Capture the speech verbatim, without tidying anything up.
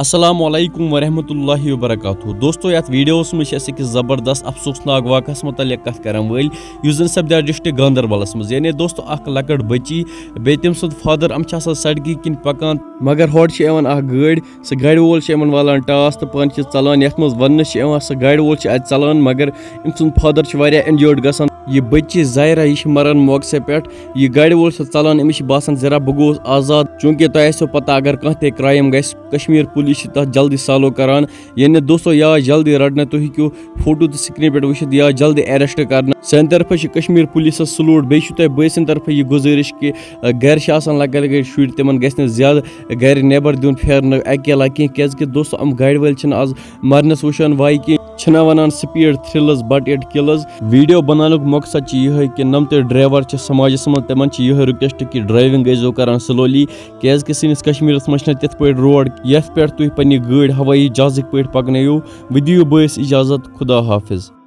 السلام علیکم ورحمۃ اللہ وبرکاتہ۔ دوستو، یتھ ویڈیوس منٛز چھِ أسۍ أکِس زبردست افسوسناک واقعس متعلق کتھ کرن وٲلۍ، یُس زن سپدیو ڈسٹرکٹ گاندربلس منٛز۔ یعنی دوستو، اکھ لۄکٕٹ بچی بیٚیہِ تٔمۍ سُنٛد فادر، یِم چھِ آسان سڑکہِ کِنۍ پکان، مگر ہورٕ چھِ یِوان اکھ گٲڑۍ، سُہ گاڑِ وول چھُ یِمن والان ٹاس تہٕ پانہٕ چھِ ژلان۔ یتھ منٛز وننہٕ چھِ یِوان، سۄ گاڑِ وول چھُ اتہِ ژلان، مگر أمۍ سُنٛد فادر چھُ واریاہ انجٲرڈ گژھان۔ یہِ بچی ظاہرہ، یہِ چھِ مران موقعسٕے پٮ۪ٹھ۔ یہِ گاڑِ وول چھُ ژلان، أمِس چھِ باسان زِ رب، بہٕ گوٚوُس آزاد۔ چوٗنٛکہِ تۄہہِ آسیو پتہ، اگر کانٛہہ تہِ کرائم گژھِ، کشمیر پولیس چھِ تتھ جلدی سالو کران۔ یعنی دوستو، یا جلدی رٹنہٕ، تُہۍ ہیٚکِو فوٹو تہٕ سکرین پٮ۪ٹھ وٕچھِتھ، یا جلدی اریسٹ کرنہٕ۔ سانہِ طرفہٕ چھِ کشمیر پولیسس سلوٹ، بیٚیہِ چھُ تۄہہِ بٲے سٕنٛدِ طرفہٕ یہِ گُزٲرِش کہِ، ا، گرِ چھِ آسان لۄکٕٹۍ لۄکٕٹۍ شُرۍ، تِمن گژھِ نہٕ زیادٕ گرِ نٮ۪بر دیُن پھیرنہٕ اکیلا کینٛہہ، کیازِ کہِ دوستو، یِم گاڑِ وٲلۍ چھِنہٕ آز مرنس وٕچھان وایہِ کینٛہہ، چھِنہ ونان speed thrills but it kills۔ Video بناونُک مقصد چھُ یِہوٚے کہِ نم تہِ ڈرائیور چھِ سماجس منٛز، تِمن چھِ یِہوٚے ریکویسٹ کہِ ڈرائیونگ گٔژھۍزیو کران slowly، کیازِ کہِ سٲنِس کشمیرس منٛز چھِنہٕ تِتھ پٲٹھۍ روڈ یتھ پٮ۪ٹھ تُہۍ پننہِ گٲڑۍ ہوٲیی جہازٕکۍ پٲٹھۍ پکنٲیِو۔ وۄنۍ دِیِو بٲیِس اجازت، خدا حافظ۔